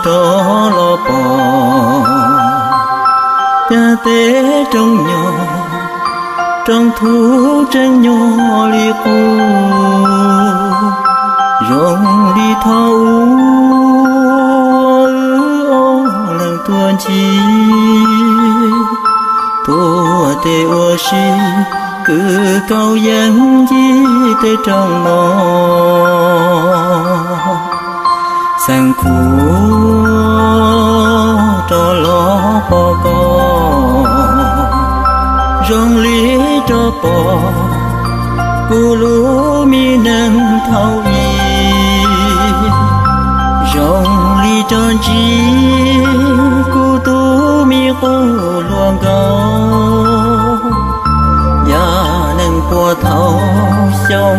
rov los pom, cas tej roob nyob, roob thub tseem nyob li qub, zoo li thaum ub wb ob leeg tuaj ncig, tuaj tej ua si, kwv kaus yeeb ncig tej roob no. Xeev Khuv rov los pom koj, zoo li rov pom kuv lub me neej thaum ub, zoo li rov ntsib kuv tus me qub hluas nkauj. Yog neeg puag thaum xyoo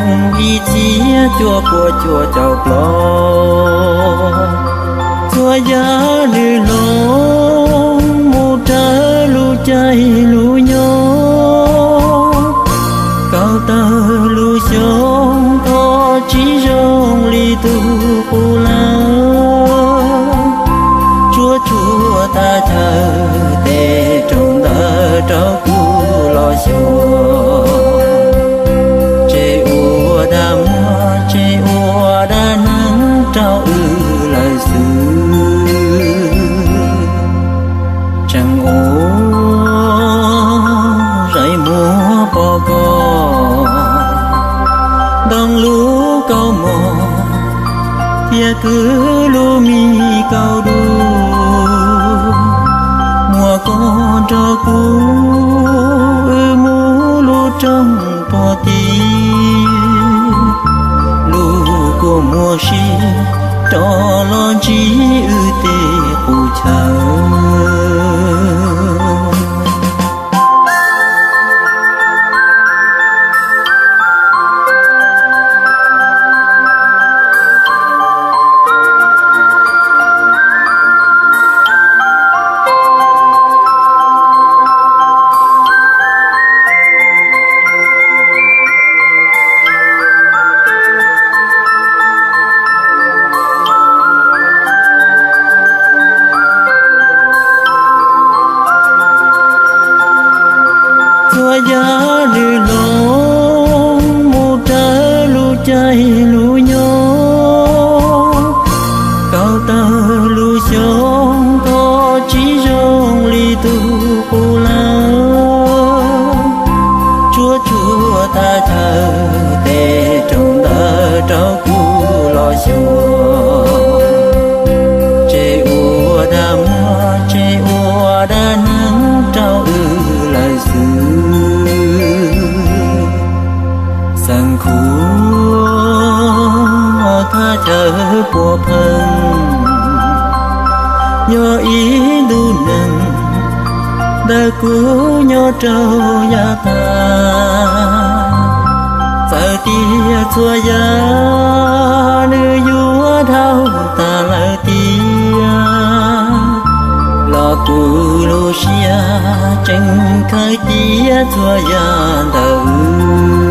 ib txhiab cuaj pua cuaj caum plaub, txhua yam nws hloov mus raws lub caij lub nyoog, kaum tawm lub xyoo thov tsis zoo li tus qub lawm. Tsuag tsuag thaj chaw tej roob ntawd rau kuv los xyuas, tseg ua dab muag tseg ua dab neeg rau wb lawm xwb. Tseem ua zaim muag pom koj, ntoo lub kaus mom thiab kwv lub me kaus dub, muaj koj nrog kuv, wb mus lub rooj puag tid, lub kua muag si rov los ntsib wb tej qub chaw. Txhua yam nws hloov mus raws lub caij lub nyoog, kaum tawm lub xyoo thov tsis zoo li tus qub lawm. Tsuag tsuag thaj chaw tej roob ntawd rau kuv los xyuas, tseg ua dab muag tseg ua dab neeg rau wb lawm xwb. Xeev Khuv thaj chaw puag pheej, yog ib ntu neeg ntawm kuv nyob rau yav tag. Txawm tias txhua yam nws yuav dhau tas lawm tiag, los kuv lub siab tseem khaws cia txhua yam ntawm wb.